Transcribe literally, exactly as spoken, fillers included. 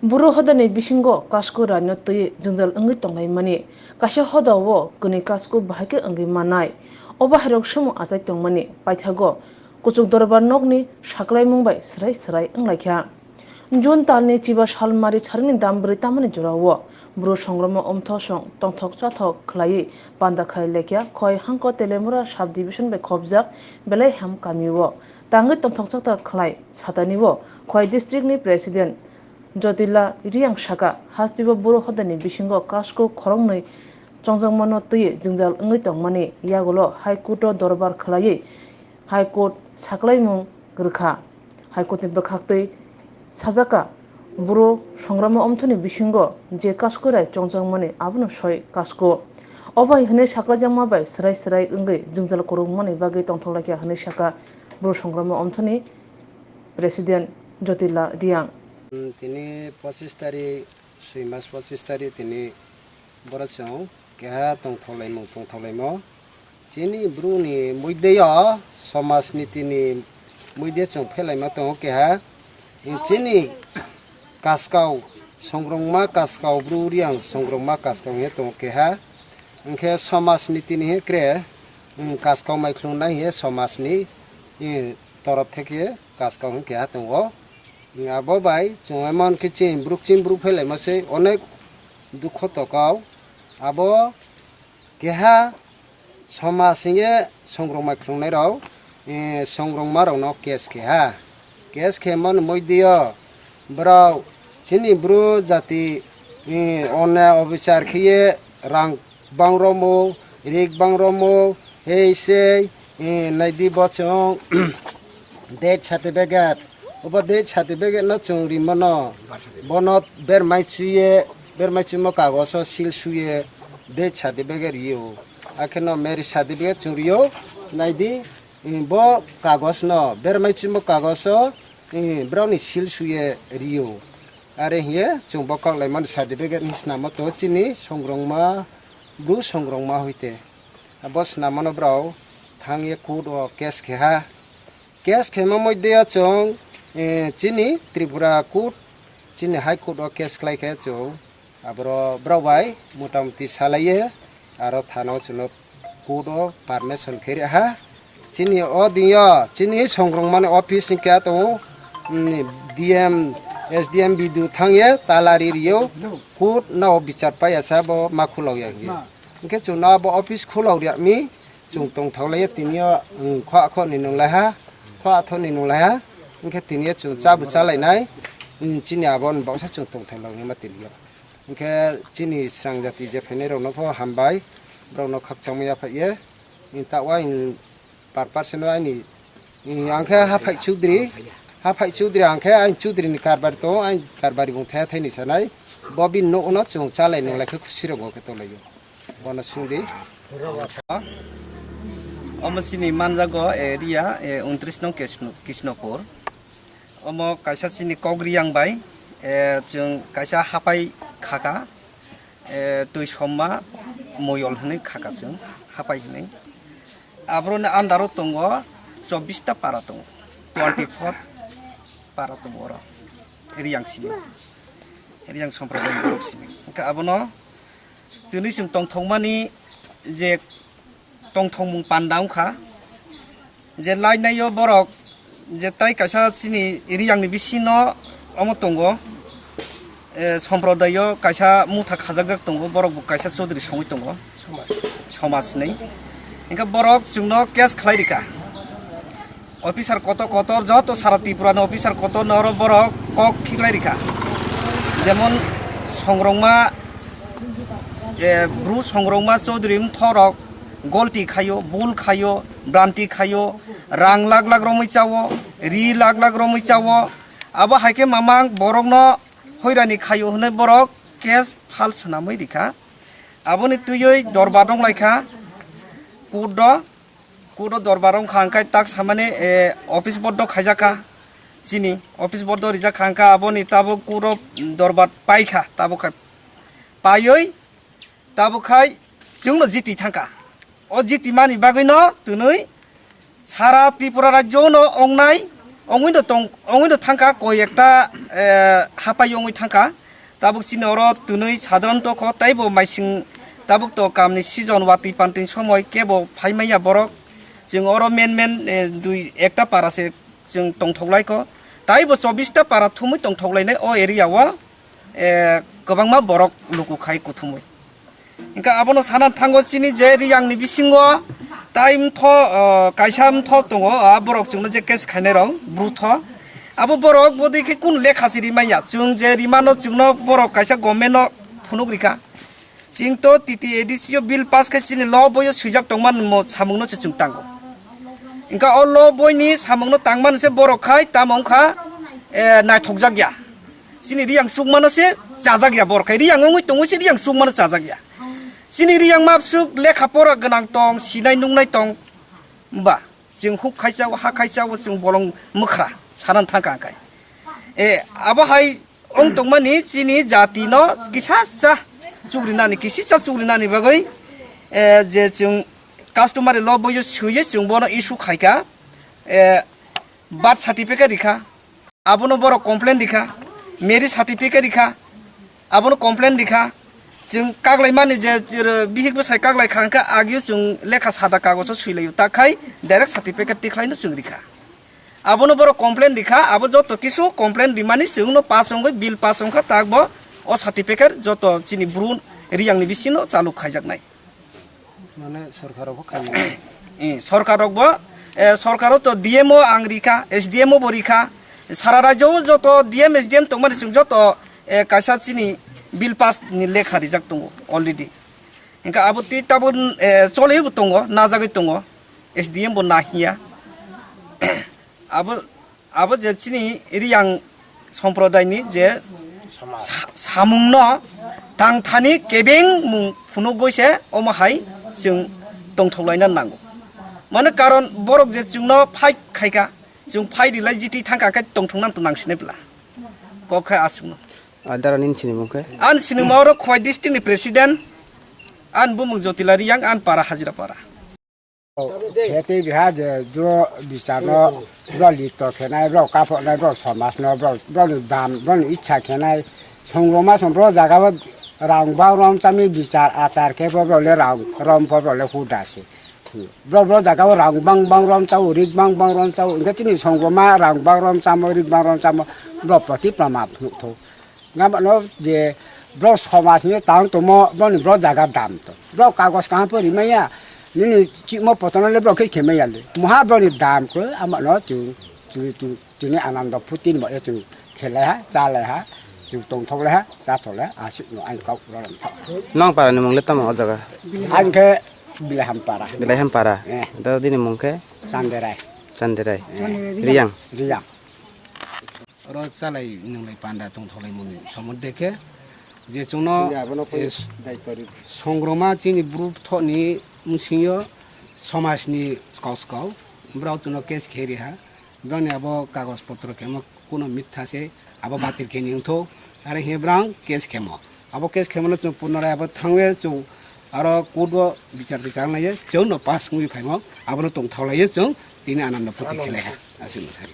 Buru hodani bisingo kasku raino twi jwngjal wngwi tonglaimani, kaisa hodao kwnwi kasku bahai khe wngwi mannai. O bahairok sumo achai tongmani paithago kuchuk dorbar nokni saklaimung bai swrai swrai wnglaikha. June talni chiba salmari sarini dam brwi tamani jorao Bru songroma omtho song tongthok chathok khlaiwi panda khai lekha Khoi Hangko Telemura sub division bai khopjak Belai Ham kamio tangwi tongthok chathok khlai satani o Khoi district ni president Jotila Riang saka, hasteo Bru hodani bisingo kasku khoroknwi chongjakmano twi jwngjal wngwi tongmani yagulo High Court o dorbar khlaiwi High Court saklaimung rwkha. High Court ni bwkhaktwi sajakha, Bru songroma omthoni bisingo je kasku rai chongjakmani abono soi kasku. Obai hwnwi saklaijakma bai swrai swrai wngwi jwngjal kwrwngmani bagwi tongthok laikha hwnwi sakha Bru songroma omthoni President Jotila Riang. Tini pochis tarik, soi mas pochis tarik tini borok chwng keha tongthok laimung tongthok laimo. Chini Bru ni muideyo somaj niti ni muide chwng phelaima tongo keha. Chini kaskau songrongma kaskau Bru Riang songrongma kaskau hwnwi tongo keha. Hwnkhe somaj niti ni hwnkhe kre, kaskau mai khulungnai hwnkhe somaj ni, torop theke kaskau hwn keha tongo. Abo bai chwng emon khe chini bruk chini bruk phelaima se onek dukho tokao. Abo keha somaj hwnye songrokma khulungnai rok, eh, songrokma rokno case khe ha. Case khe mani moidio borok chini bru jati, eh, onne obichar khiye rang bang romo, rik bang romo, hei sei, eh, naidi bo chwng death certificate. Obo death certificate no chwng rimano. Bono bermai chuye, bermai chumo kagoso seal suye death certificate rio. Akheno marriage certificate chwng rio. Naidi, eh, bo kagos no, bermai chumo kagoso, eh, broni seal suye rio. Are hiye chwng bo kok laimani certificate ni snamo to chini songrongma, bru songrongma hoite. Abo snamano borok thangye court o case khe ha. Case khema moideya chwng, eh, chini Tripura court, chini High Court o case khlai khe chwng aboro borok bai motamuti salaiye aro thana o chwngno court o permission khe rwha. Chini o dingyo, chini songrongmani office ni kaya tongo, mm, D M, S D M, B D O thangye tala ri rio, court no bichar paiya sa bo ma khulok ya hiye. Hwnkhe chwngno abo office khulok riya mi, chwng tongthok laiya tini o, mm, khwa khwa ni nung laiha, khwa thok ni nung laiha, hwnkhe tini o chwng chabu cha lainai, mm, chini abo ni baksa chwng tongthok lok nima tini o. Hwnkhe chini srang jati je phainai rok no pho hambai, borok no khakchangma yaphai ye, mm, ta uain per person o aini, mm, ang khe Haphai Chudri, Haphai Chudri ang khe aini Chudri ni karbari tongo, aini karbari bung thaya thai ni sanai, bo bini nok no chwng cha lai nung lai khe khusi rok khe tong lai o. Bono swngdi. Omo chini manjago area, eh, untris nong Kisno-, Kisnopur. Omo kaisa chini kok Riang bai, eh, chwng kaisa hapai khaka, eh, twi somma moyol hwnwi khaka chwng hapai hwnwi. Aboroni under o tongo chobbish ta para tongo, twenty four para tongo oro Riang simi, Riang somprodayni borok simi. Hwnkhe abono tini chwng tongthokmani je tongthokmung panda wngkha, je lainai o borok je tai kaisa chini Riang ni bisino omo tongo, eh, somprodayo kaisa motha khajakjak tongo, borok bo kaisa Chaudhary songwi tongo, somaj ni. Hwnkhe borok chwngno case khlai rikha. Officer kotor kotor, joto sara Tripura ni officer kotor no oro borok kok khiklai rikha. Jemon songrongma, eh, bru songrongma Chaudhary mtho rok golti khaio, bul khaio, branti khaio, rang lak lak romwi chao, ri lak lak romwi chao. Abo hai khe mamang borokno hoirani khaio hwnwi borok case file swnamwi rikha. Aboni twiwi dorbar wng laikha court o, court o dorbar wngkha hwnkhe tak samani, eh, office boddo khaijakha, chini office boddo rijakha hwnkhe aboni tabuk court o dorbar paikha, tabuk khai paiwi tabuk khai chwngno jiti thangkha. O jiti mani bagwino twnwi sara Tripura rajyo no ongnai Ongwi no tong, ongwi no thangkha koi ekta, eh, hapai ongwi thangkha. Tabuk chini oro twnwi sadharanto kho, taibo maising tabuk to kamni season watwi pantwi somoi kebo phai manya borok. Chwng oro men men, eh, dui ekta para se chwng tongthok lai kho. Taibo chobbish ta para thumwi tongthok lainai o area o, eh, kwbangma borok luku khai kuthumwi. Hingke abono sana thango chini je Riyangni bisingo tai mtho, o, kaisa mtho tongo, a borok chwngno je case khainai rok, bru tho. Abo borok bodei khe kun lekha se rimanya. Chwng je rimano chwngno borok kaisa government no phunuk rikha. Chwng to T T A D C o bill pass khe chini law boyo swijak tongman mo samungno se chwng tango. Hingke o law boini samungno tangmani se borok khai tamo wngkha, eh, naithokjak ya. Chini Riyang chukmano se chajak ya borok khai. Riyang wngwi tongwi se Riyang chukmano chajak ya. Chini Riyang mapsuk lekha pora gwnang tong, sinai nungnai tong. Ba, chwng huk khai chao, ha khai chao, chwng bolong mwkhra, sanan thangka ang khai. E, abo hai wng tongmani chini jati no kisa cha chukrinani, kisi cha chukrinani bagwi, e, je chwng customary law boyo swiye chwng bono issue khaika, e, birth certificate rikha. Abono borok complain rikha, marriage certificate rikha, abono complain rikha. Chwng kaglai mani je, je bihik bwsai kaglai kha hwnkhe agio chwng lekha sada kagoso swilaio, takhai direct certificate tikhlaino chwng rikha. Abono borok complain rikha, abo joto kisu complain rimani chwngno pass wngwi bill pass wngkha, takbo o certificate joto chini bru Riyangni bisino chaluk khaijaknai. Mane sorkar rok bo khainai. Eh, sorkar rok bo, eh, sorkar o to D M o ang rikha, S D M o bo rikha, sara rajyo o joto D M, S D M tongmani chwng joto, eh, kaisa chini bill pass ni lekha rijak tongo already. Hingke abo twi tabuk, eh, choli bo tongo, najagwi tongo, S D M bo nahiya. Abo, abo je chini Riyang somprodaini je sa-, samungno tangthani kebengmung phunugwi se omo hai chwng tongthok laina nango. Mane karon borok je chwngno fight khaika, chwng fight rilai jiti thangka khe tongthokna to nangsinai bwla. Kok khe aswkno. Adara nini sinimung khe? An sinima oro Khowai district ni president, an bumung Jotila Riyang, an para Hajira para. Khetwi biha je juro bichar no bro likto khenai, bro kaphoknai, bro somas no, bro, bro ni dam, bro ni ichha khenai. Songroma song bro jaga o rang bang rom chami bichar achar khe bo bro le rang rom bo bro le huda se. Bro, bro jaga o rang bang bang rom chao, rik bang bang rom chao. Hingke chini songroma rang bang rom chamo, rik bang rom chamo, bro proti prama phunuk tho. Nga mano je bro somaj ni tang tomo, bro ni bro jaga dam to. Bro kagos kaham pori maya, nini chimo potono le bro khe khe maya le. Moha bro ni dam ko, amano chung, chung, chung, chini anando phuti ni mo chung khelai ha, chalai ha, chung tongthok lai ha, chathok lai ha, aswk no ang kok rolam thok. Nong para ni mung le tamo o jaga? Ang khe Bilai Hampara. Bilai Hampara. Eh. Do dini mung khe? Chanderai. Chanderai. Eh. Riyang. Riyang. Oro chalai nwnglai panda tongthoklaimani somode khe je chwngno, chwngni abono koi eh, daitwrwi. Songroma chini bru thokni bwsingyo somajni skau skau borok chwngno case khe riha, borokni abo kagoj potro khemo kuno mitha se abo batil khe ni wngtho, are he borok case khemo, abo case khemo no chwng punorai abo thangwi chwng aro court o bichar tichar naiye chwngno pass wngwi phaimo abono tongthoklaio chwng tini anando phuti khelai ha aswk no thari.